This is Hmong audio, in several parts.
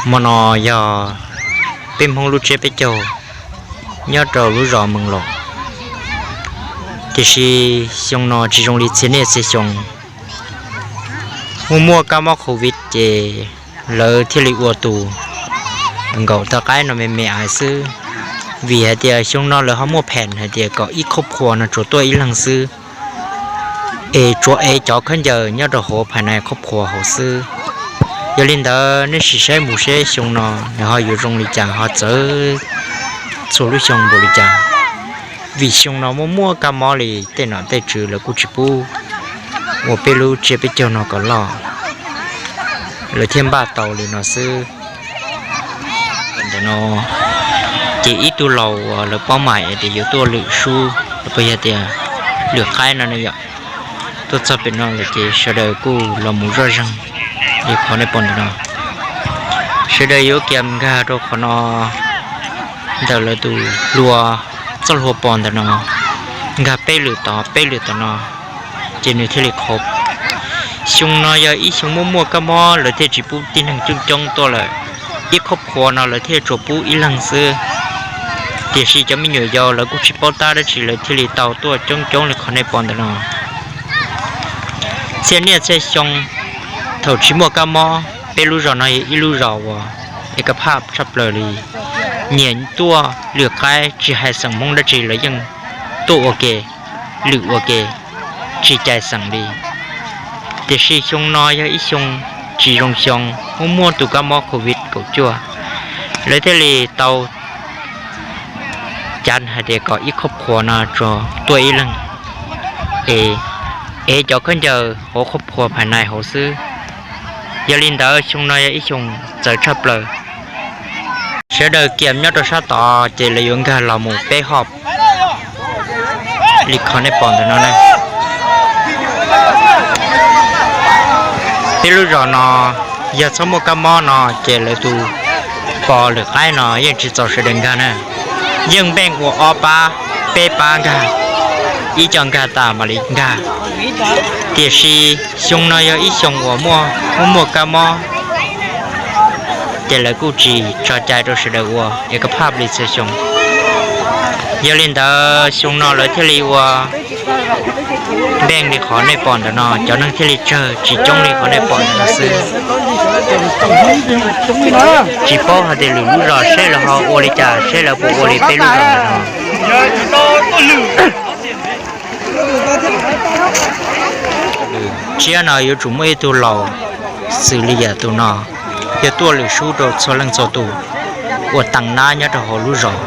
Hmo no yog peb Hmoob lub tsiab peb caug nyob rau lub zos Mees Los, tiam sis xyoo no tsis zoo li txhia niaj txhia xyoo. Muaj muaj kab mob covid ces lawv thiaj li ua tus nkaum tag qaib no me me ais xwb, vim hais tias xyoo no lawv ho muaj phem hais tias kom ib qhov qhua no tsuas tuaj ib leeg xwb, es tsuas ev cov khaub ncaws nyob rau hauv phais nai qhov qhua hauv xwb. Yog li ntawd nej sim saib mus seb xyoo no nws ho yuav zoo li cas ho txawv txhua lub xyoo npaum li cas, vim xyoo no muaj muaj kab mob li tej nom tej tswv lawv kuj tsis pub ua peb lub tsiab peb caug no kom loj, lawv thiaj npaj tau li no xwb. Ntawm no ces ib tug laus uas lawv paub mas tias yuav tuaj lwm sub los puas yog tias lwm qaib no ne yom. Tuaj txog pem no lawm ces sawv daws kuj los mus zoj zeeg li qhov nej pom ntawm no. Sawv daws yuav kiag nkag rau qhov no ntawm lawv tus hlua, txoj hlua pos ntawm no, nkag peb lwm tod peb lwm tom no, ces nws thiaj li qhov. Xyoo no yog ib xyoo muaj muaj kab mob lawv thiaj tsis pub tib neeg coob coob tuaj lawm, ib qhov qhua no lawv thiaj tsuas pub ib leeg xwb. Tiam sis cov me nyuam yaus lawv kuj tsis paub tab dab tsi lawv thiaj li tau tuaj coob coob li qhov nej pom ntawm no. Txhia niaj txhia xyoo thaum tsis muaj kab mob peb lub zos no yog ib lub zos uas ev kab phaj tshaj plaws li. Nyias tuaj lwm qaib tsis hais xeem Hmoob dab tsi lawv yeej tuaj ua ke, lwm ua ke, tsis cais xeem li. Tiam sis xyoo no yog ib xyoo tsis zoo xyoo, muaj muaj tus kab mob covid kaum cuaj, lawv thiaj li tau cav hais tias kom ib qhov qhua no tsuas tuaj ib leeg, es ev cov khaub ncaws hauv qhov qhua phais nai hauv xwb. Yog li ntawd xyoo no yog ib xyoo txawv tshaj plaws. Sawv daws kiag nyob rau sab tod ces lawv yuav nkag los mus peb hop li qhov nej pom ntawm no ne. Peb lub zos no yog txhob muaj kab mob no ces lawv tus pos lwm qaib no yeej tsis txaus sawv daws nkag na. Yeej npeej ua ob pab, peb pab nkag, ib co nkag tas mam li nkag. Tiam sis xyoo no yog ib xyoo uas muaj muaj kab mob, ces lawv kuj tsis tso cai rau sawv daws ua ev kab phaj li txhua xyoo. Yog li ntawd xyoo no lawv thiaj li ua npeej li qhov nej pom ntawm no, cov neeg thiaj li tsawg tsis coob li qhov nej pom ntawm no xwb. Tsis paub hais tias lwm lub zos seb lawv ho ua li cas, seb lawv puas ua li peb lub zos ntawm no. Tsiab no yuav tsum muaj ib tug laus xws li yam tus no, yog tuaj lwm sub rau txhua leej txhua tus uas teev nab nyob rau hauv lub zos.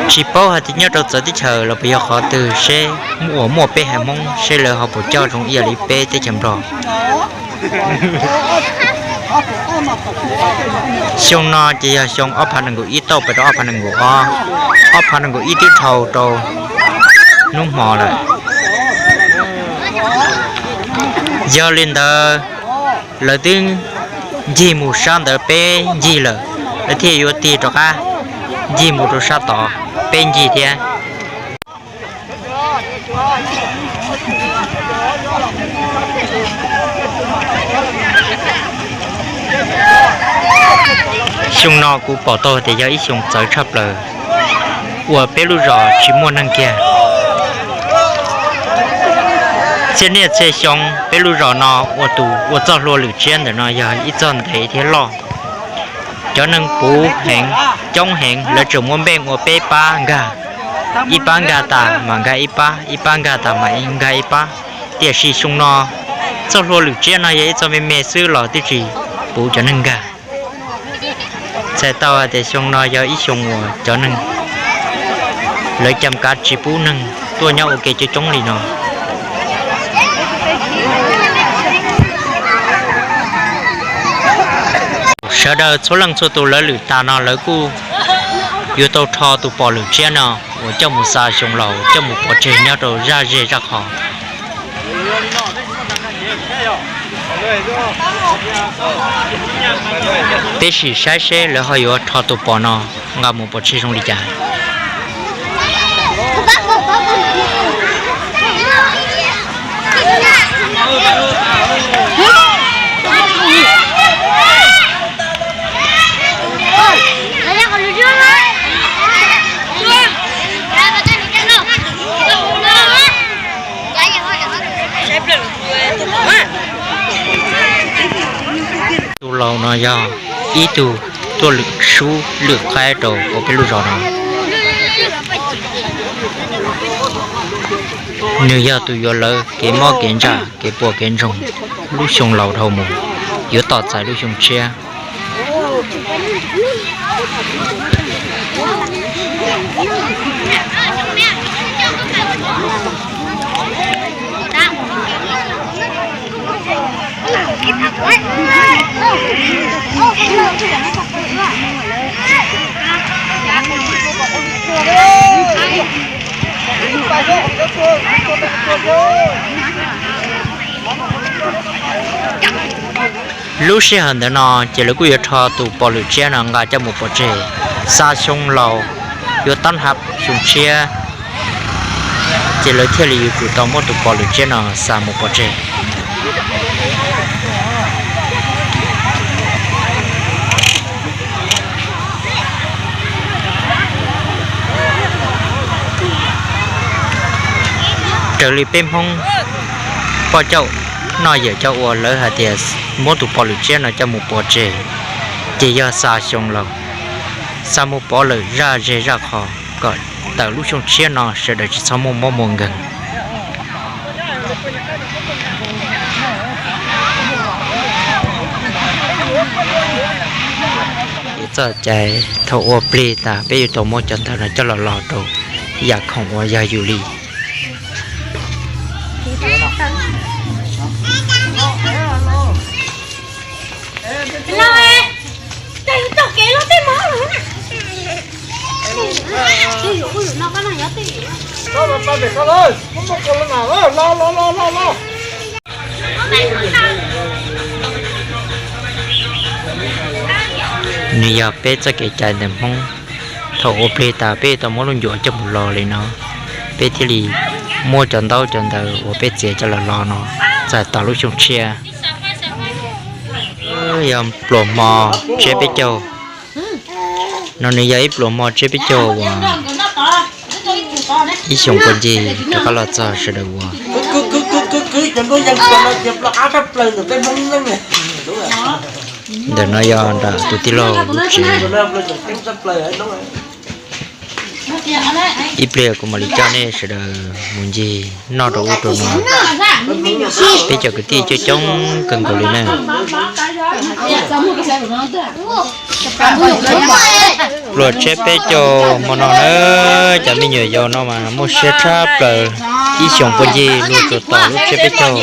Tsis paub hais tias nyob rau txawv teb chaws los puas yog qhov twg seb uas muaj peb haiv Hmoob seb lawv ho puas coj zoo ib yam li peb teb chaws Nplog. Xyoo no ces yog xyoo ob phav nees nkaum ib tauj pes rau ob phav nees nkaum ob, ob phav nees nkaum ib twb dhau rau hnub hmo lawm. Yog li ntawd, lawv twb ncig mus sab ntawd peb ncig lawm, lawv thiaj yuav tig rov qab ncig mus rau sab tod peb ncig thiab. Xyoo no kuv pom tau tias yog ib xyoo txawv tshaj plaws, uas peb lub zos tsis muaj neeg kiag. Txhia niaj txhia xyoo peb lub zos no ua tus ua txoj hlua lwm tsiab ntawm no yog ib txoj ntev thiab loj. Cov neeg puv heev, coob heev, lawv tseem muab npeej ua peb pab nkag, ib pab nkag tas mas nkag ib pab, ib pab nkag tas mas nkag ib pab. Tiam sis xyoo no txoj hlua lwm tsiab no yog ib txoj me me xwb los twb tsis puv cov neeg nkag. Txhais tau hais tias xyoo no yog ib xyoo uas cov neeg lawv cam kav tsis pub neeg tuaj nyob ua ke coob coob li no. Sawv daws txhua leej txhua tus lawv lwm tas no lawv kuj yuav tau rho tus pos lwm tsiab no uas coj mus xa xyoo laus coj mus pov tseg nyob rau zaj zej zaj qhov. Peb sim saib seb lawv ho yuav rho tus pos no nqa mus pov tseg zoo li cas. Laus no yog ib tug tuaj lwm sub lwm qaib rau hauv peb lub zos no. Nws yog tus yuav lawv kev mob kev ntsaj kev puas kev ntsoog lub xyoo laus dhau mus, yuav tos txais lub xyoo tshiab. Lub sij hawm ntawd no ces lawv kuj yuav rho tus pos lwm tsiab no nqa coj mus pov tseg. Xa xyoo laus yuav tab hab xyoo tshiab, ces lawv thiaj li yuav tsum tau muab tus pos lwm tsiab no xa mus pov tseg. Raws li peb Hmoob poj cauj noj yawm cauj ua, lawv hais tias muab tus pos lwm tsiab no coj mus pov tseg, ces yog xa xyoo laus, xa mus pov lawm zaj zej zaj qho, kom tawm lub xyoo tshiab no sawv daws tsis txhob muaj mob muaj nkeeg. Ces txoj cai thaum ua plig tas peb yuav tau muab cov ntawv no coj los lo rau yam khoom uas yog yus li. Nws yog peb txoj kev cai ntawm Hmoob, thaum ua plig tas peb tau muab lub ncuav coj mus lo li no, peb thiaj li muab cov ntaub cov ntawv uas peb txiav coj los lo no txais tos lub xyoo tshiab. Yog pluas hmo tsiab peb caug. No nws yog ib pluas hmo tsiab peb caug uas ib xyoos puag ncig rov qab los txog sawv daws ua. Ntawm no yog nram tus tij laug lub tsev. Ib pliag kuv mam li coj nej sawv daws mus ncig noj rau ub rau no. Peb cov kwv tij coob coob kawg nkaus li na. Pluas tsiab peb caug hmo no na, cov me nyuam yaus no mas muaj siab tshaj plaws, ib xyoos puag ncig luag tsuas tos lub tsiab peb caug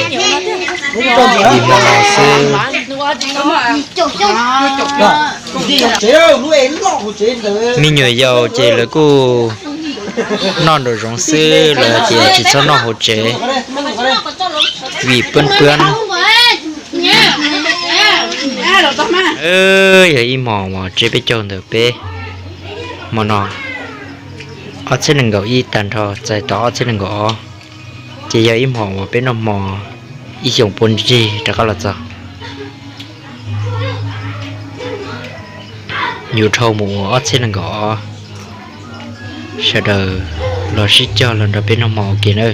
li hmo no xwb. Me nyuam yaus ces lawv kuj noj nraum zoov xwb, lawv hais tias tsis txhob noj hauv tsev vim pab pab. Yog ib hmos uas tsiab peb caug ntawm peb hmo no, ob txhiab nees nkaum ib tag nrho txais tos ob txhiab nees nkaum ob, ces yog ib hmos uas peb noj hmo ib xyoos puag ncig rov qab los txog. Yuav dhau mus ua ob txhiab nees nkaum ob. Sawv daws los sib cog los nrog peb noj hmo ua ke na,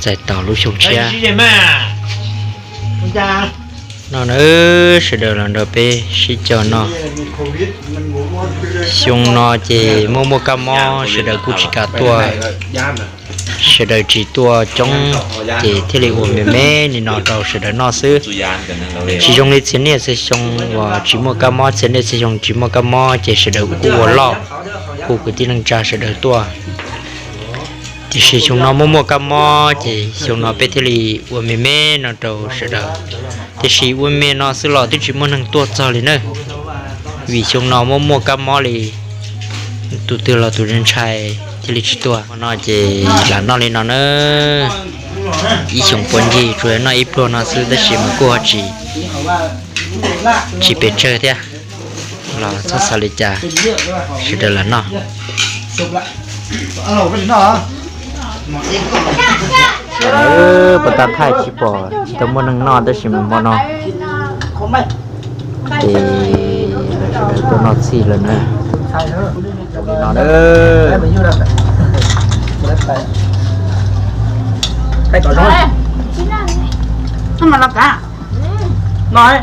txais tos lub xyoo tshiab. No na, sawv daws los nrog peb sib cog noj. Xyoo no ces muaj muaj kab mob sawv daws kuj tsis kam tuaj. Sawv daws tsis tuaj coob, ces thiaj li ua me me li no rau sawv daws noj xwb. Tsis zoo li txhia niaj txhia xyoo uas tsis muaj kab mob, txhia niaj txhia xyoo tsis muaj kab mob ces sawv daws kuj ua loj, hu kwv tij neej tsa sawv daws tuaj. Tiam sis xyoo no muaj muaj kab mob ces xyoo no peb thiaj li ua me me no rau sawv daws. Tiam sis ua me no xwb los twb tsis muaj neeg tuaj txog li na, vim xyoo no muaj muaj kab mob li, tus twg los tus ntshai thiaj li tsis tuaj. No ces lam noj li no na, ib xyoos puag ncig tsuas noj ib pluag no xwb tab sis mas kuj ho tsis, tsis pes tsawg thiab, los txhob xav li cas, sawv daws lam noj. Puas tas thaij tsis pom tsis tau muaj neeg noj tab sis mas hmo no ces sawv daws tuaj noj txhij lawm na. No na.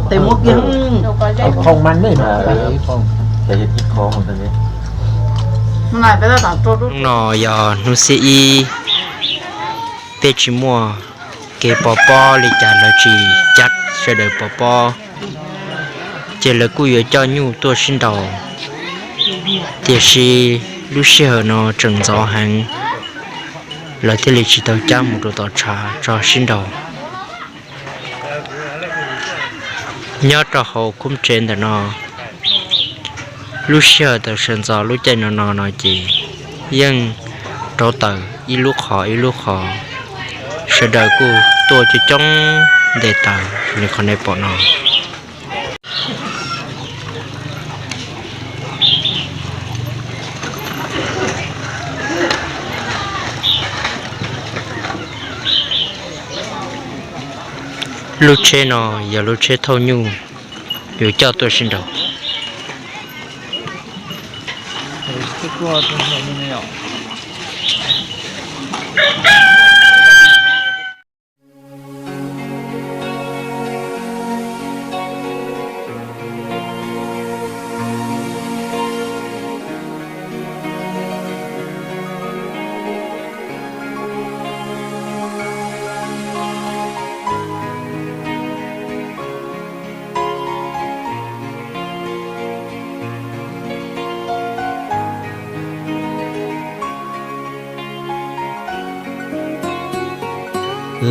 Tes muab kiag. Hnub no yog hnub xiab ib, peb tsis muaj kev pov pob li cas, lawv tsis cab sawv daws pov pob, ces lawv kuj yuav coj nyuj tuaj sib nraus. Tiam sis lub sij hawm no tseem ntxov heev, lawv thiaj li tsis tau cab mus rau tom tshav tso sib nraus. Nyob rau hauv khub tsev ntawm no, lub sij hawm tawm sawv ntxov lub caij no no no ces yeej rauv taws ib lub qhov ib lub qhov, sawv daws kuj tuaj coob coob nte taws li qhov nej pom no. Lub tsheb no yog lub tsheb thauj nyuj yuav coj tuaj sib nraus.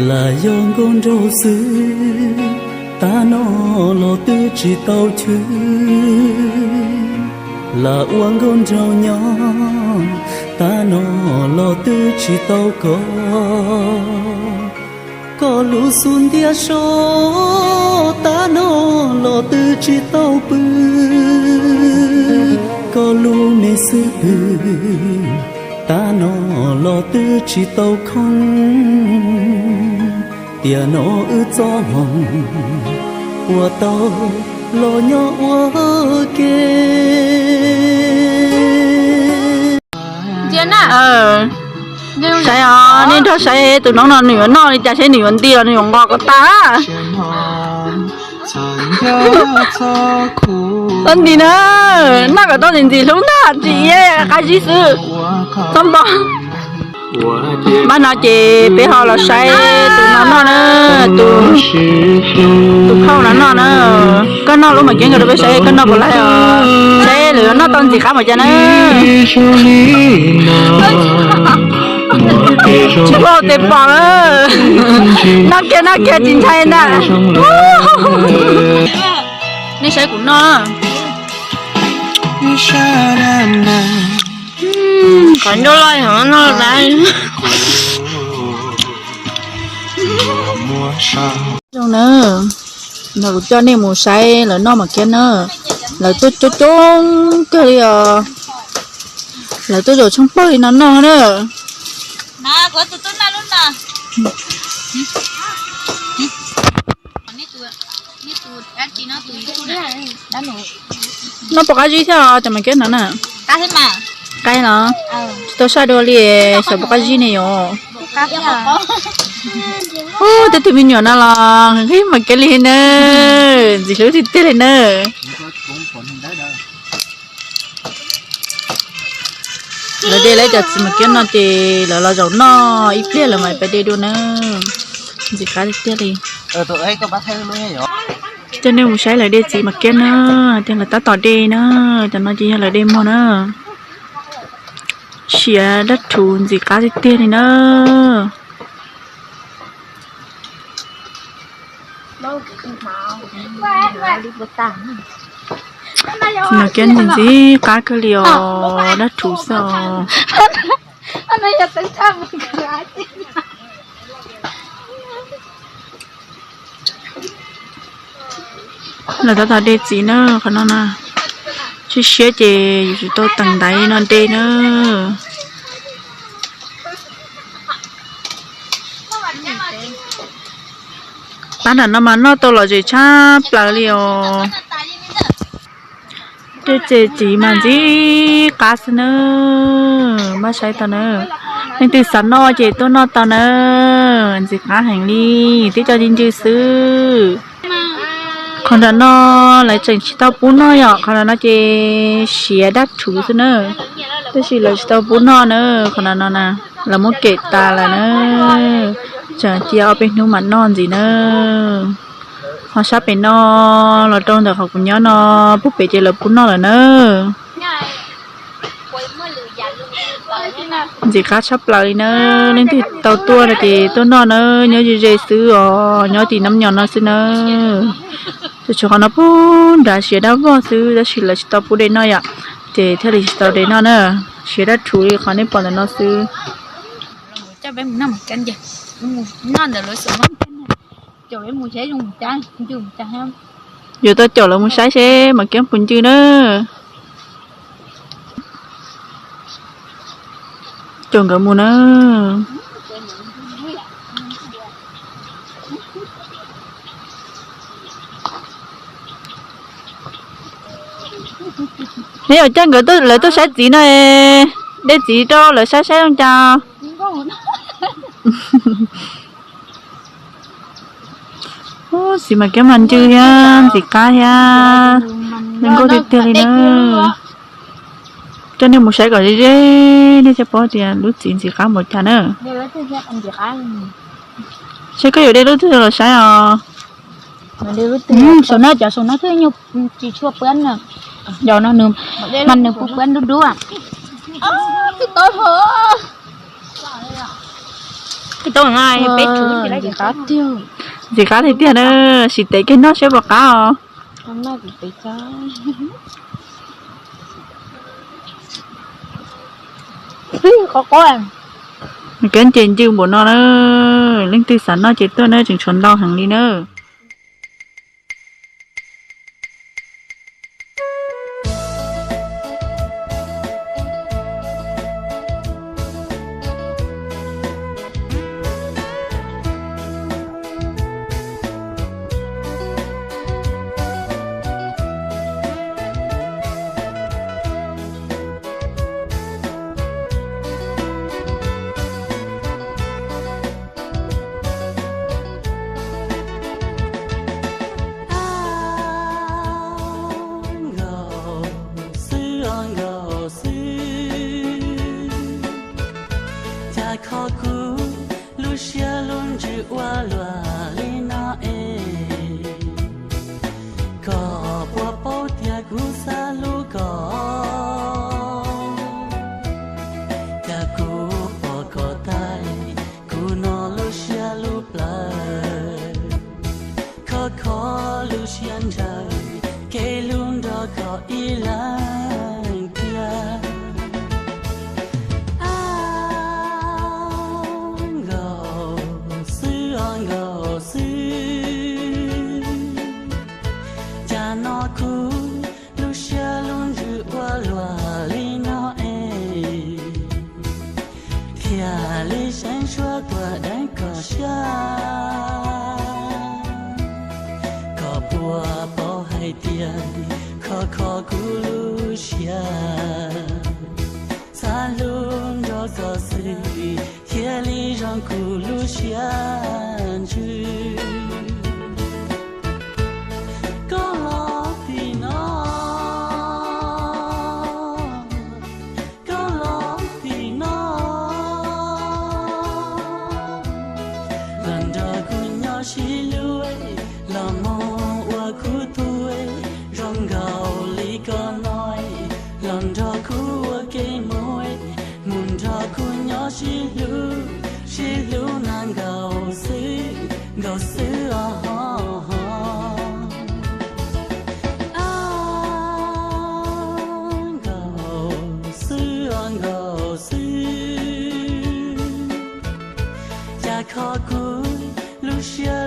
Lam yog nkauj nraug xwb, tav no los twb tsis tau chwv. Lam ua nkauj nraug nyob, tav no los twb tsis tau kov. Koj lub xub ntiag so, tav no los twb tsis tau pw. Koj lub me xub pwg, tav no los twb tsis tau khoob. Tiam no wb txoj hmoo puas tau los nyob ua ke. Saib os, nej nrog saib tus noob no nws yuav noj li cas, seb nws yuav nti los nws yuav nqos kom tas. Txhob nti na, noj kom tau ntxim ntxim hlub ntag, tsis iab qab zib xwb. Txhob npo. Pab no ces peb ho los saib tus no noj na, tus, tus phauj no noj na. Koj noj lub mam kiab nkaus rau peb saib koj noj puas laib os, saib lawv yuav noj tau ntxim qab npaum cas na. Tsis ua tes pom na. Noj kiag noj kiag tsis ntshai ntag. Nej saib kuv noj. Qhov ncauj loj heev no tas. Zoo na, no kuv coj nej mus saib lawv noj mam kiab na. Lawv tuaj coob coob kawg li os. Lawv tuaj zaum tshoob pawg li no noj na. Noj puas qab zib thiab os cov mam kiab no na? Qab los? Tsis tau saj dua li, xyov puas qab zib ne yom. Ub, tej tug me nyuam no los nqhis mam kiab li na, ntxim hlub tiag tiag li na. Lawv de lawv cov txiv mam kiab no ces lawv los zaum noj ib pliag lawv mam pais de dua na. Ntxim qab tiag tiag li. Coj nej mus saib lawv de txiv mam kiab na, tias lawv tab tom de na, cov no ces yog lawv de muag na. Siav dab rhuv ntxim qab tiag tiag li na. Txiv mam kiab ntxim ntxim qab kawg li os, dab rhuv xwb os. Lawv tab tom de txiv na, qhov no na. Siab siab ces yus tsis tau teem ntaiv no de na. Pab nram no mas noj tau lom zem tshaj plaws li os. Tej txiv mas ntxim qab xwb na. Maj saib tau na. Leej twg xav noj ces tuaj noj tau na. Ntxim qab heev li, twb coj ncw ncw xwb. Qhov nram no lawv tseem tsis tau pub noj yom, qhov nram no ces siav dab rhuv xwb na. Tab sis lawv tsis tau pub noj na, qhov nram no na, lawv muab kem tas lawm na. Tseem cia ob peb hnub mam noj ntxiv na. Ho sab pem no los rau ntawm qhov kuv nyob no, puag pem ces lawv pub noj lawm na. Ntxim qab tshaj plaws li na, leej twg tau tuaj no ces tuaj noj na, nyob ze ze xwb os, nyob tim Nab Nyos no xwb na. Tus tshuav qhov no puag nrad siav dab vog xwb, tab sis lawv tsis tau pub de noj yom, ces thiaj li tsis tau de noj na. Siav dab rhuv li qhov nej pom ntawm no xwb. Yuav tau caum lawv mus saib seb mas kiab puas ncw na. Caum nkawd mus na. Neb yuav coj nkawd, lawv tuaj saib txiv no, de txiv rau lawv saib saib zoo cas. Txiv mas kiab mas ncw thiab ntxim qab thiab, zoo nkauj tiag tiag li na. Coj nej mus saib kom ze ze, nej thiaj paub tias lub txiv ntxim qab npaum cas na. Saib koj yuav de lub twg los saib os. Saum no cov saum no twb nyuag tsis tshua puab na. Yog no nws, mas nws puab puab dub dub. Ntxim qab tiag tiag na, sim tev kiag noj seb puas qab os. Kev ncw ncw npaum no na, leej twg xav noj ces tuaj na, tseem tshuav ntau heev li na. Nkaus xwb os nkaus xwb, cas kho kuv lub siab lub ntsws ua luaj li no es, koj puas paub tias kuv xav hlub koj, cas kuv pom koj tag kuv no lub siab lub plawv, kho kho lub siab ntshaw, kev hlub nrog koj ib leeg tiag. Nkaus xwb os nkaus xwb, cas no kuv lub siab lub ntsws ua luaj li no es, thiaj li seev suab tuaj deev koj siab. Koj puas paub hais tias kho kho kuv lub siab, xav hlub nrog koj xwb thiaj li zoo kuv lub siab ntsws. Koj los tim no, koj los tim no, los nrog kuv nyob sib hlub, los mus ua kuv tus, zoo nkaus li koj no, los nrog kuv ua ke mus, mus nrog kuv nyob sib hlub, sib hlub na nkaus xwb, nkaus xwb os. Nkaus xwb os nkaus xwb, cas kho kuv lub siab